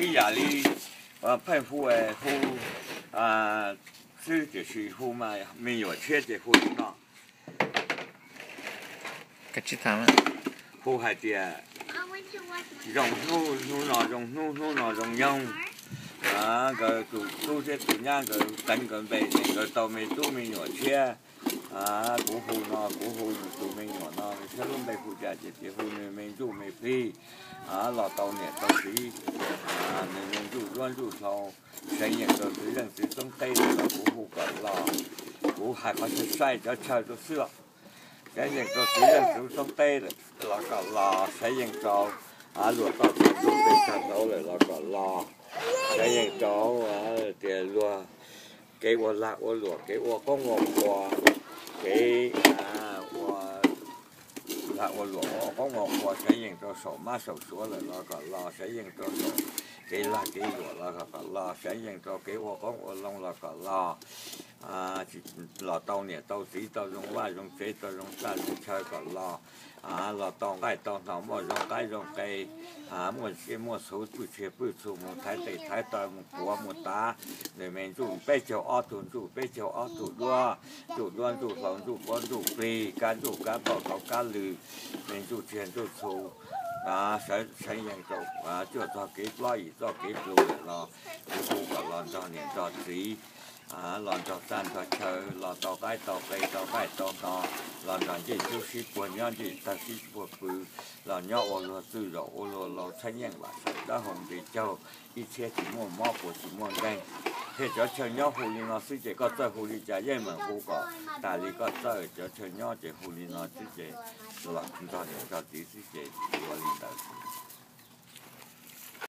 Ib yam li pheej hu, hu xwb tiam sis hu mas me nyuam tshiab ces hu li no. Hu hais tias zoo hnub, hnub no zoo hnub, hnub no zoo nyoog. Nkawd tus tub thiab tus nyab nkawd teev nkawd npe ces nkawd tau me tub me nyuam tshiab. Kuv hu no, kuv hu nws tus me nyuam no, nws thiab lub npe hu cas ces hu nws me ntsuj me plig los tau niam tau txiv, nws me ntsuj duab ntsuj hlauv, seev yeem rau txiv leej txiv xoob teb los kuv hu kom los. Kuv hais qhov sai sai cov chaw rau xwb os. Seev yeem rau txiv leej txiv xoob teb los kom los, seev yeem rau luag toj tog ntug pes tsag ntawd lawm los kom los, seev yeem rau tias luag kev ua lag ua luam, kev ua qoob ua qhua, kev ua lag ua luam, ua qoob ua qhua, seev yeem rau saum mab saum suav lawm los kom los, seev yeem rau saum kev lag kev luam los kom los, seev yeem rau kev ua qoob ua loo los kom los, los tau niam tau txiv, tau zoo vaj zoo tsev, tau zoo txaj zoo chaw kom los, los tau nqaij tau hno, muaj zoo qaib zoo qe, muaj tsiaj muaj txhu, pwj txhia pwj txhu, mus thaiv tes thaiv taw, mus puav mus tav, nws me ntsuj peb caug ob tug ntsuj, peb caug ob tug duab, ntsuj duab ntsuj hlauv, ntsuj pob ntsuj plig, kab ntsuj kab toj, tau kab lw, me ntsuj tsiaj ntsuj txhu, seev yeem rau cuaj txog kev plaub yim txoj kev plhu lawm los kuv hu kom los nrog niam nrog txiv, los nrog txaj nrog chaw, los tau qaib tau qe, tau nqaij tau hno, los nrog ncej ntsuab sib puag, nyob ncej tawg sib puag pw, los nyob ua luag txwj zaum ua luag laus, txheeb yeej vam saum dawb hau nqi caug, ib txhiab tsis muaj mob, quav tsis muaj nkeeg. Thiab cov chaw nyob hu li no xwb ces koj txawj hu li cas yeej meem hu kom tas li koj txawj. Cov chaw nyob ces hu li no xwb ces los nrog niam nrog txiv xwb ces ua li ntawd xwb.